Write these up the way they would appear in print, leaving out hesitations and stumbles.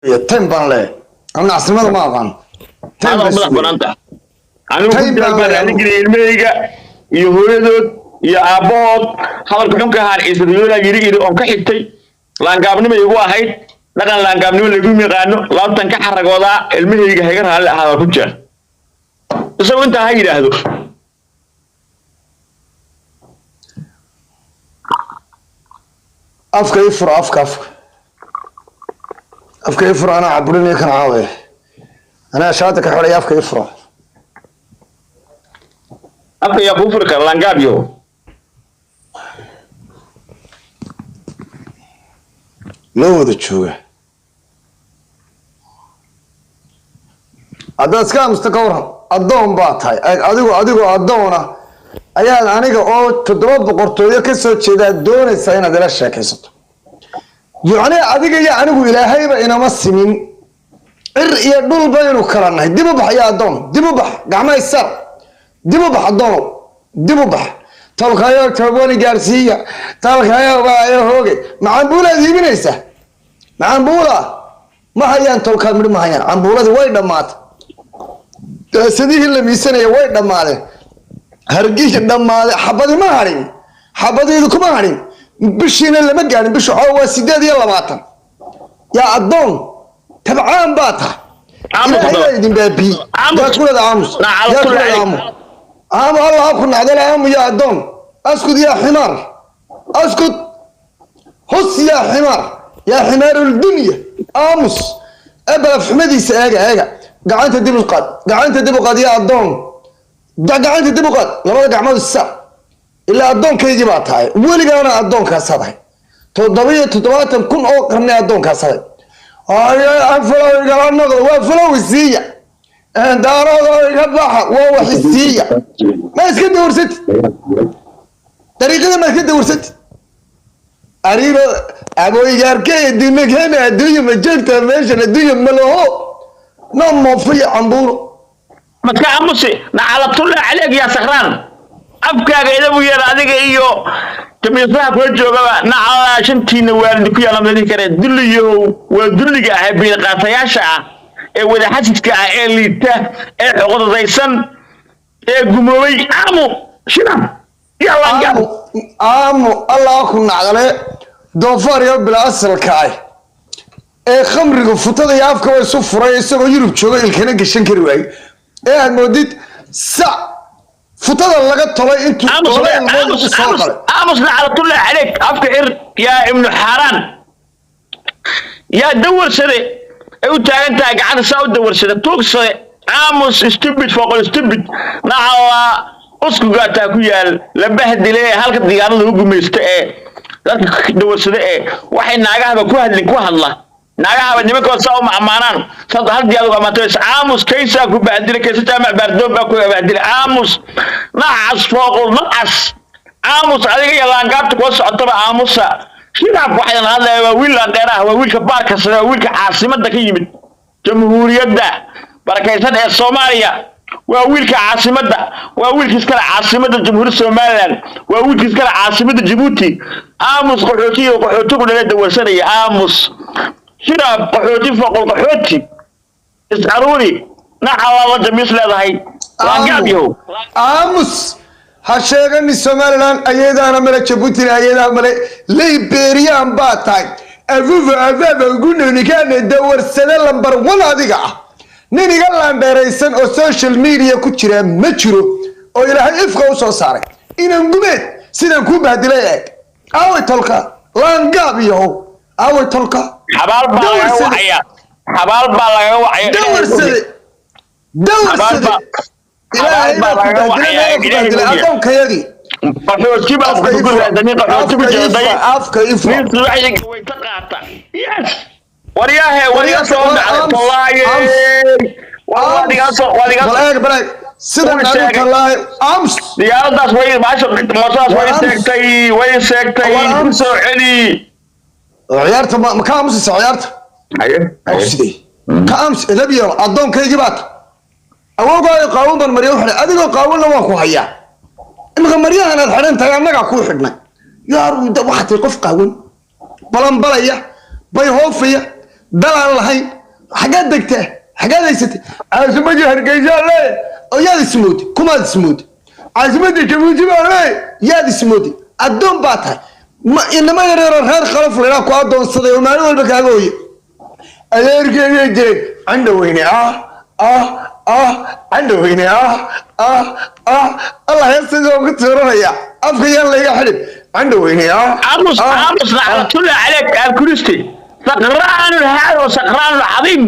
Iyo time baan leeyahay, anu nacasnimada ma aqaan. Time Adaa baan madax sugaya. banaanta anigu Time ku jira baan baan leeyahay raali anigu. geliyay ilmahayga iyo hooyadood iyo aabbahood. Hadalka xunka ahaan Ciise Riyoola yiri iri oon ka xigtay laangaabnimo igu ahayd, dhaqan laangaabnimo lagu yaqaano, laabtan ka xaragoodaa. Ilmahayga hayga raalli ahaada ku jira, isagu intaa ha yidhaahdo. Afka ii furo, afka, afka, afka ii furo. Anaa caburinaya kan caawe, anaa shaata ka xidhaya. Afka ii furo. Afka yaa kuu furi kara, laangaab yo? Loo wada jooga. Haddaad iska aamusto ka waran, addoon baa tahay. Adigu adigoo addoona ayaad aniga oo 7 boqortooyo ka soo jeedaa doonaysaa inaad ila sheekaysato. Yacni adiga iyo anigu ilaahayba inama simin, cir iyo dhul baynu kala nahay. Dib u bax iyo addoon, dib u bax, gacmaha isar, dib u bax addoonow, dib u bax. Tolkayo tooboni gaarsiiya, tolkayo baayo hooge. Macambuulaad iibinaysaa? Macambuula ma hayaan tolkaa, midh ma hayaan. Cambuuladii way dhammaatay, daasadihii la miisanaya way dhammaadeen, hargihii dhammaaday, xabadi ma hadhin, xabadiidu kuma hadhin. Bishiina lama gaadhin, bishu coo waa 28. Yaa addoon tabcaan baa tahay. Aamus. Ilaahay baa idin baabiyi. Aamus. Yaa kulada aamus. Nacala yaa kulli kulada cayn. Aamu aamu, allah ha ku nacdala. Aamu yaa addoon, askud yaa ximaar, askud hus yaa ximaar, yaa ximaarudunya, aamus. Ebalaf xumadiisa eega, eega. Gacanta dib u qaad, gacanta dib u qaad yaa addoon. Gacanta dib u qaad, labada gacmood isa. Ilaa addoonkaygii baa tahay, weligaana addoonkaasaad ahay. 77,000 oo qarni addoonkaasaday. Falow igala noqdo, waa falow isiiya, daaroodo iga baxa, waa wax isiiya. Ma iska dawarsatid dariiqada, ma iska dawarsatid ariiro aboygaarkey adduunyakeena. Adduunya ma joogtaa meeshan? Adduunya ma laho, no moofo iyo cambuulo. Madka aamusi, nacalatullahi caleyk yaa sakraan. Afkaaga idabu yeer, adiga iyo jamiisaha kula joogaba nacalaa shantiina waalidi ku yaala ma dhihi kare. Dulliyow waa dulliga ah ee biilqaatayaasha ah ee wadaxasidka ah ee liita ee xoqodadaysan ee gumoobay. Aamu shirab yaa laangaab. Aamu, aamu, allah ku nacdale. Doofaar iyo bila asalka ah ee khamriga futada iyo afka waa isu furay, isagoo Yurub jooga ilkana gashan kari waayey, ee aad moodid sac futada laga tolay intuu aamus tolay ilmood aamus lagu soo aamus qalay. Aamus, nacalatullahi caleyk. Afka xir yaa ibnu xaaraan, yaa dawarsade ay u taagan tahay gacanta saa u dawarsade tuugsade. Aamus, stupid foqol, stupid. Nacala uskugaataa ku yaal la bahdile ee halka diyaarada lagu gumaysto ee dadka dawarsade ee waxay naagahaba ku hadlin ku hadla, naagahaba nimankood saa uma ammaanaan sad hal diyaar ugu ammaanto. Aamus, kaysaa ku bahdile, kaysa jaamac baardoon baa ku bahdile. Aamus, nacas fooqul nacas. Aamus adiga iyo laangaabta kula socotaba aamusa. Shiraab waxaan hadlaya waa wiil laandheer ah, waa wiilka baarka sare, waa wiilka caasimadda ka yimid Jamhuuriyadda barakaysan ee Soomaaliya, waa wiilka caasimadda, waa wiilka iskale caasimadda Jamhuuriyadda Somaliland, waa wiilka iskale caasimadda Jabuuti. Aamus qaxooti iyo qaxooti ku dhala dawarsanaya. Aamus shiraab qaxooti foqol qaxooti is-aruuri. Nacalaala jamiis leedahay laangaab yahow. Aamus, ha sheegani Somaliland ayadaana male, Jabuutina ayadaa male, Liberiyaan baa tahay. Afufa afafa gunonikaane dawarsade lambar one adiga ah. Nin iga laandheeraysan oo social media ku jira ma jiro oo ilaahay ifka u soo saaray. Inan gumeed sidaan kuu bahdilay eeg. Aaway tolka, laangaab yahow? Aaway tolka? Xabaal baa lagaga Dawarsade. wacaya, xabaal baa lagaga wacaya. Dawarsade, dawarsade. Ilaahay xabaal baa baa ku lagaga bahdilay, wacaya. meelaa ku Ilaahay bahdilay mooye. addoonkayagii. Qaxooti baa Afka ku ifra, raadani qaxooti ku afka jirday. ifra, afka ifra. Nin subaxdii gawayta qaata. Yes, waryaahe, waryaa soo War dhacday. aamus, Tolaaye, war waadigaa soo waadigaa. Bal eeg, bal eeg sidan Wuu adu sheegay. Tallaahi aamus. Diyaaradaas way maasha mootadaas War way aamus. seegtay, way seegtay. War Ku aamus. soo celi. Ciyaarta ma ka aamusaysa ciyaarta? Haye. Oo sidee ka aamus? Edab yeelo, addoonkaygii baa ta. Awowgaayo qaawan baan marya u xidhay, adigoo qaawanna waan ku hayaa. Imika maryahan aad xidhan tahay annagaa kuu xidhnay. Yaa waxaa tahay qof qaawan balanbalaya, bay hoofaya. Dal aan lahayn, xaggaad degtaa, xaggaad haysatay? Caasimadii Hargeysa le oo yaad ismoodi, kumaad ismoodi? Caasimadii Jabuuti baa le, yaad ismoodi? Addoon baa tahay. Ma inama yareero reer Khalaf laydhaa ku addoonsaday oo maalin walba kaaga hooye adeerkeeday jiray. Candhaweyne ah ah ah, Candhaweyne ah ah ah. Allah, heestayda ku tuuranaya, afka yaan layga xidhin. Candhaweyne ah. عرس ah عرس ah. لعنة الله عليك الكريستي، سقران هذا وسقران العظيم.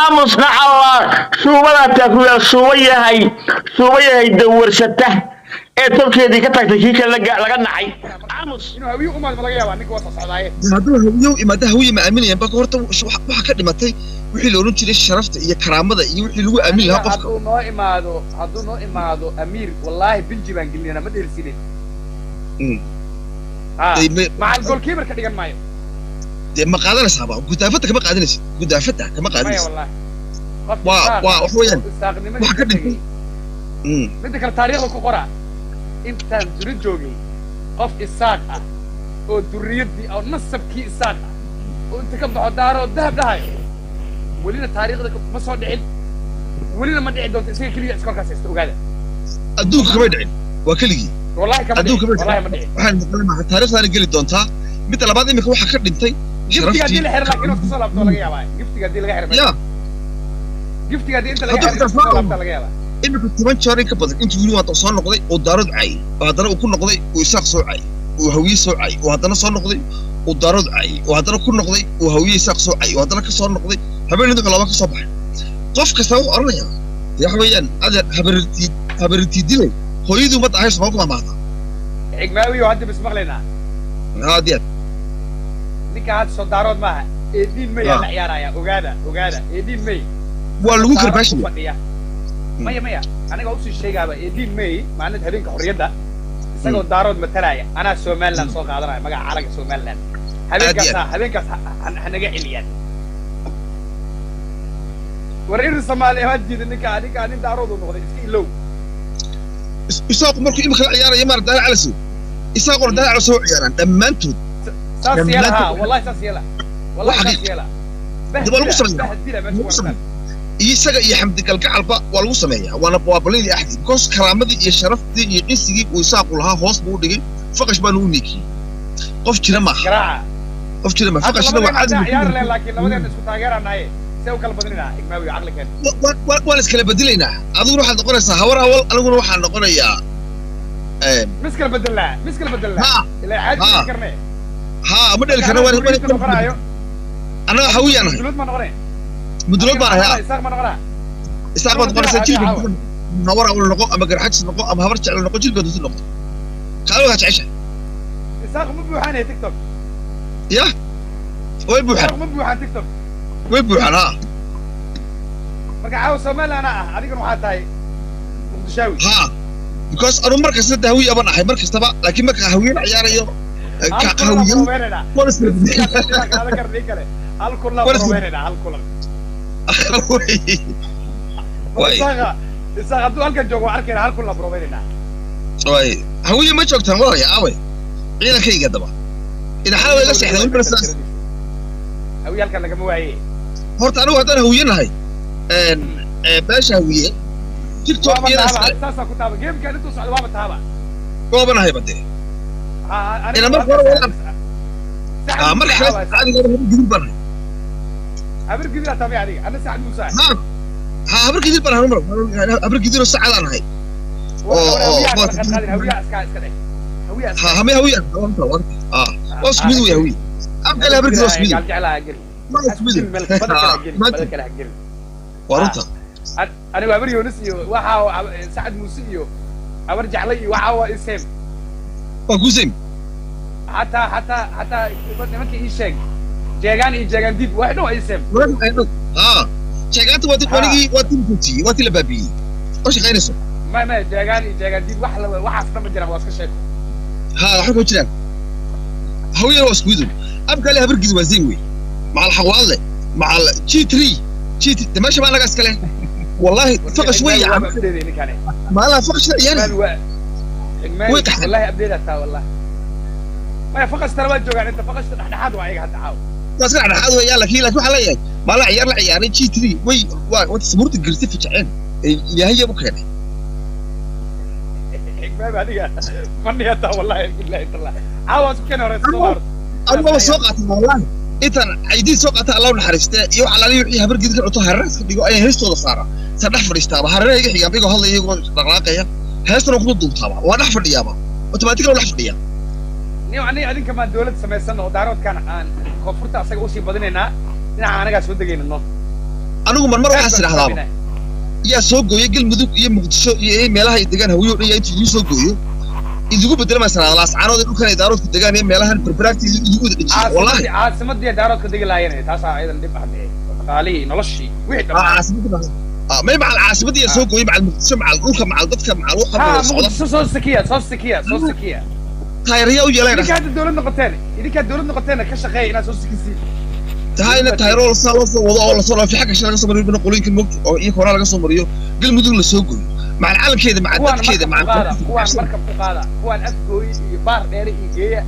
آمس نعلا شو تاكل شوية هاي شوية هاي دورسته ee tolkeedii ka tagtay kii kale laga nacay. Aamus. Inuu Hawiye u imaado ma laga yaabaa? Ninka waa soo socdaaye. Hadduu Hawiyow imaada, Hawiye ma aaminayaan ba? Horta waxa ka dhimatay wixii la odhan jiray sharafta iyo karaamada iyo wixii lagu aamin lahaa qofka. Hadduu noo imaado, hadduu noo imaado amiir, wallaahi binji baan gelinayna, ma dheelsiinin. Ha. Macal goalkeeper ka dhigan maayo. Dee ma qaadanaysaaba? Gudaafadda kama qaadanaysid, gudaafadda kama Maya. qaadanaysid. Wallaahi qof Waa Isaaq waa wax weeyaan oo isaaqnimadii waxa ka ka dhintay tegey. Midda kale, taariikhda ku qora, intaan duni joogay qof Isaaq ah oo durriyaddii oo nasabkii Isaaq ah oo inta ka baxo daaro dahab dhahayo welina taariikhda ma soo dhicin, welina ma dhici doonto. Isaga keliya iskoolkaas haysta, ogaada. Adduunka kamay dhicin, waa keligii. Wallahi kama Adduunka dhicin. kamay Wallahi dhicin. ma dhicin. Waxaan maqlay maaha, taariikhdaana geli doontaa. Midda labaad, imika waxa ka dhintay Giftiga haddii sharaftii. la xiro laakiin oo kasoo laabto laga yaabaa. Giftiga haddii laga xiro, ya giftiga haddii inta laga Hadduu xiro xitaa kasoo soo laabta laga yaabaa. Imika 10 jeer in ka badan intuu yiri waan soo noqday oo Daarood caayay, oo haddana uu ku noqday, uu Isaaq soo caayay, uu Hawiye soo caayay, oo haddana soo noqday, uu Daarood caayay, oo haddana ku noqday, uu Hawiye Isaaq soo caayay, oo haddana ka soo noqday, habeenidii wuxuu laba ka soo baxay. Qof kasta wuxuu odhanayaa, dee waxa weeyaan, adeer, habarirtii habarirtii dilay hooyadii ummadda ahay soo kuma maahda. Xigmaawiyo, hadda bis maqlaynaa. Haa, diyaar. Ninka hadda soo Daarood maaha, 18 May aa la ciyaaraya, ogaada, ogaada, 18 May. Waa lagu Daarood ku karbaashaya. fadhiya. Maya, maya, aniga usii sheegaaba, 18 May, maalinta habeenka xorriyadda, isagoo Daarood matalaya anaa Somaliland soo qaadanaya magaca calanka Somaliland habeenkaas. Aad. Habeenkaas ha naga celiyaan. War iri Soomaaliya waa diiday ninka, ninka nin Daarood uu noqday, iska ilow. Isaaqu markuu imika la ciyaarayo maar Daara Calasow, Isaaquna Daara Calasow ciyaaraan dhammaantood. Saas yeela ha. Dhammaantood. Wallahi saas yeela, wallahi Wax saas xaqiiq. yeela. Dee waa lagu sameeyaa. Bahdila meesha Lagu ku sameeyaa. wartaan. Iyo isaga iyo Xamdi Galgacalba waa lagu sameeyaa, waana waa balladii axdi, because karaamadii iyo sharaftii iyo cisigii uu Isaaqu lahaa hoos buu u dhigay. Faqash baanu u niikiyey, qof jira maaha. Garaaca. Qof jira maaha. Hadda Faqashna waa labadeena cadow. haddaa ciyaar leen, laakiin labadeena isku taageeranaye, see u kala badinaa, Xigmaawiyo, caqli keen. Waan iskala bedelaynaa. Adiguna waxaad noqonaysaa Hawar Awal, aniguna waxaan noqonayaa mis kala bedelnaa, mis kala bedelnaa. Ha. Ilaa caadi Ha. ma karne. Ha, ma dheli karna. Duriyadda noqonayo. Annaga Hawiyaan ahay. Mudulood ma noqonay? Mudulood baan ahay ha. Isaaq ma noqonaa? Isaaq baad noqonaysaa. Jilba Hawar Awal noqo ama Garxajis noqo ama Habar Jecel noqo, jilba duuti noqo, kaale waxaad jeceshahay. Isaaq ma buuxaan ee TikTok? Ya, way buuxaan. Isaaq ma buuxaan TikTok? Way buuxaan ha. Marka caawa Somaliland ah, adigana waxaa tahay Muqdishaawi. Ha, because anu mar kasta de Hawiye baan ahay mar kastaba, laakiin marka Hawiye la ciyaarayo Hal kulan Hawiye probeynayna. waan isla Qaadan karnii kale, hal kulan Waan isla- probeynayna, hal kulan. Way. Isaaqa, Isaaq hadduu halkan joogo waa arkayna, hal kulan probeynayna. Way, Hawiye ma joogtaan walaalaya? Aaway ciidankayga daba ina xalay way la seexdeen weliba sidaas. Hawiye halkan lagama waaye. Horta anigu haddaan Hawiye nahay, beesha Hawiye TikTok Waaba iyadaa taaba. iskale. Saasaa ku taaba, gamekan intuu socdo waaba taaba. Goobanahay ba dee. Ha, ha, aniga Ila marka hore marka Saacad kale caadiga Habar Gidir baan ahay. Habar Gidir aa taabay adiga, ana Sacad Muuse. Ha ha, Habar Gidir baan ahay, mar Habar Gidir oo sacadaan ahay. Hawiyaha kala qaadqaadin, Hawiyaha iska dheh, Hawiyaha iska. Ha, hame Hawiye ah waa isku mid wey. Hawiye abkale Habar Gidir waa isku mid. Gaal jeclaa ha gelin. Waa isku mid. Meel badan kale ha gelin, badan kale ha gelin. Waa runta. Anigu Habar Yoonis iyo waxa Sacad Muuse iyo Habar Jeclay iyo waxa waa isem. Waa kuusayim. Xataa nimanka ii sheeg, Jeegaan iyo Jeegaan Diid, wax dhan waa isem. Ha, sheegaanta waa wanigii, waa tii la joojiyey, waa tii la baabi'iyey oo shaqaynayso. Ma Jeegaan iyo Jeegaan Diid wax la waxaas dhan ma jiraan, waa iska sheeko. Ha, waxba kama jiraan. Hawiyana waa isku midun, abkale Habar Gidir waa zayn wey, macal Xawaadle, macal G3 G3 de meesha baa naga iskale. Wallahi faqash way Xigmaawi yacan. waaba abdeeday ninkani. Maalaha faqash la ciyaaraysa. Xigmaawi waa Xigmaawi. Way qaxeen. Wallahi abdeedaa taa, wallahi maya, faqashtana waa joogaan inta faqashta dhexdhexaad waa ayaga hadda caawa. Waa iska dhexdhexaad weeyaan, laakiin waxaa leeyahay maalin ciyaar la ciyaaray G3 way waa sabuurta girtay fajaceen ee ilaahay u keenay. Xigmaaba adiga faniyata wallahi billahi tallahi caawa isku keen hore soo hor. Anigu soo qaatay wallahi intaan caydiin soo qaatay, Allah u naxariistee, iyo wax alaalihi wixii habar gidka cunto hareeraha iska dhigo ayaan heestooda saaraa, saan dhex fadhiistaaba hareeraha iga xigaan igoo hadlaya iyagoo dhaqaaqaya, heestana kuma duubtaaba, waa dhex fadhiyaaba, otomaatig waa dhex fadhiyaa. Niyo aniga adinka maan dawlad samaysan oo daaroodkan aan koonfurta asaga usii badinaynaa, dhinaca anagaa soo degayna no. Anigu marmar waxaas idhahdaaba yaa soo gooya Galmudug iyo Muqdisho iyo meelaha ay degaan hawiyo dhan, yaa intuu idiin soo gooyo idigu bedelma sanad laascaanood ee dhulkan ay daaroodku degaan iyo meelahan berberaagta idigu wada dhejiya wallahi. Caasimadii daaroodka degi lahaayeen taasaa ayadan dhib ah dee, dhaqaalihii noloshii wixii dhammaan. May macal caasimadii yaa soo gooyay, macal Muqdisho, macal dhulka, macal dadka, macal waxa wada socda. Muqdisho soo sikiya, soo sikiya, soo sikiya. Taayiryaa u yeeleen. Idinka hadda dawlad noqoteen, idinkaa dawlad noqoteen ka shaqeeya inaad soo sikisiin. Tahayna taayiro saa loo soo wado oo lasoo dhaafay xagga shan laga soo mariyo qolooyinka moogta oo iyo koraa laga soo mariyo Galmudug la soo gooyo macal calankeeda, macal dadkeeda, macal kuwaan markab ku qaada, kuwaan afgooyi iyo baar dheere iyo geeya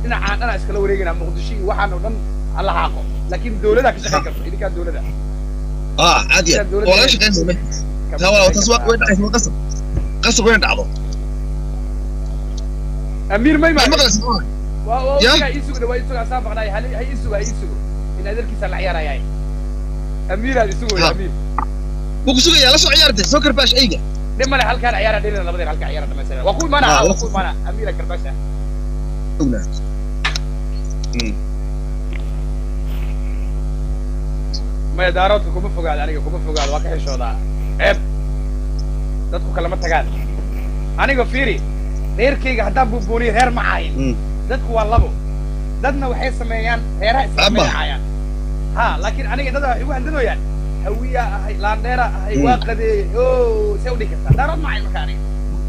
dhinacaan dhanaa iskala wareegaynaa Muqdisho iyo waxaan oo dhan alla xaaqo, laakiin dawladaa ka shaqeyn karto idinkaa dawlada. Caadi ah oo laga shaqeyn karo taa waa taas, waa way dhacaysa, waa qasab, qasab way dhacdo. Amiir may ma maqlaysaa? Waa ii sugo, waa ii sugo, asaa maqnaay, ha ii sugo, ha ii sugo in adeerkiisa la ciyaarayaay. Amiiraad isugu wey amiir. Wuu ku sugayaa, la soo ciyaartay, soo karbaash eyga. Dhib male, halkaan ciyaara dhilina labadeen halkaan ciyaara dhamaystirna. Waa ku imaanaa, waa ku imaanaa amiira karbaasha. Maya daaroodka kuma fogaado, aniga kuma fogaado, waa ka xishoodaa ceeb, dadku kalama tagaan. Aniga fiiri reerkayga haddaan buunbuuniyo reer ma caayin. Dadku waa labo, dadna waxay sameeyaan reeraha islaamay caayaan ha, laakiin aniga dad waxay igu handadooyaan hawiyaa ahay, laandheera ahay, waa qadeeyey o see u dhihi kartaa daarood ma caayo. Marka aniga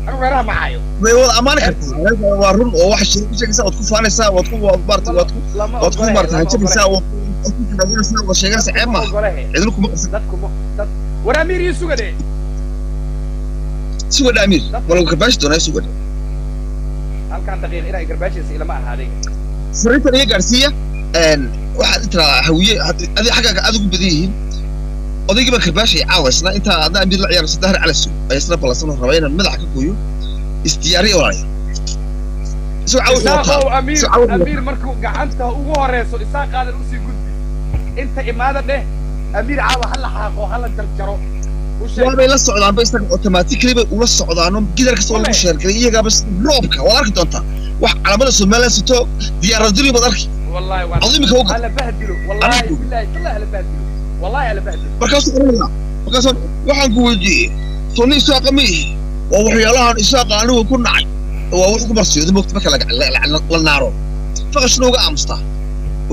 anigu reeraha ma caayo. Way wada ammaani kartaa, waa run oo waxa sheeg sheegaysaa, waad ku faanaysaa, waad ku maartay, waad ku waad ku maartay hanjabaysaa, waad ku tiraadinaysaa, waad sheeganaysaa, ceeb maaha, cidna kuma qasab. Dadku ma dad war amiir ii suga dhee. Suga dhe amiir, waa lagu karbaashi doonaa, suga dhe. Halkaan daqiiq inaa garbaashiisa ilama aha adiga. Fariintan iga gaarsiiya waxaad tiraahdaa hawiye adi xaggaaga aad ugu badan yihiin, odaygii baa karbaashaya caawa isna intaa adna amiir la ciyaarayso Dahir Calasow ayaa isna ballansan oo raba inaan madaxa ka gooyo, isdiyaariya walaalayaal. Isagoo caawa wuxuu wataa amiir amiir markuu gacanta ugu horeyso isaaqaadan usii gudbi inta imaada dheh amiir caawa ha la xaaqo, ha la jarjaro. Waabay la socdaanba isaga automatically bay ula socdaano, gidaar kasta oo lagu sheergalay iyagaaba roobka waad arki doontaa wax calamada Somaliland sito diyaarad duli baad arki. والله عظيم كوكب هلا بهدلوا والله بالله طلع هلا بهدلوا والله هلا بهدلوا. Markaasuu oranaya, markaasuu waxaan ku weydiiyey soni isaaqa ma ihi, waa waxyaalahan isaaqa anigu ku nacay, waa wuxuu ku marsiyooday moogta marka la naaro faqashna uga aamustaa,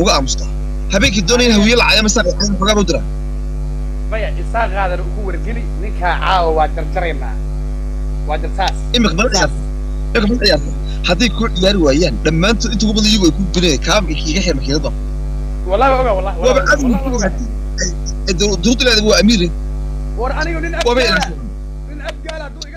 uga aamustaa habeenkii doonaya hawiye la caayo masaaqa xogaa buu diraa. Maya isaaqaadan ugu wargeli ninkaa caawa waa jarjaraynaa, waa jartaas. Imika ma ciyaarta, imika ma ciyaarta, hadday ku ciyaari waayaan dhammaantood inta ugu badan iyagu ay ku gudanayaan kaa iga xir makiinada. والله oga والله waaba caadi duruudileeda waa amiire. War anigu nin abgaala, nin abgaala hadduu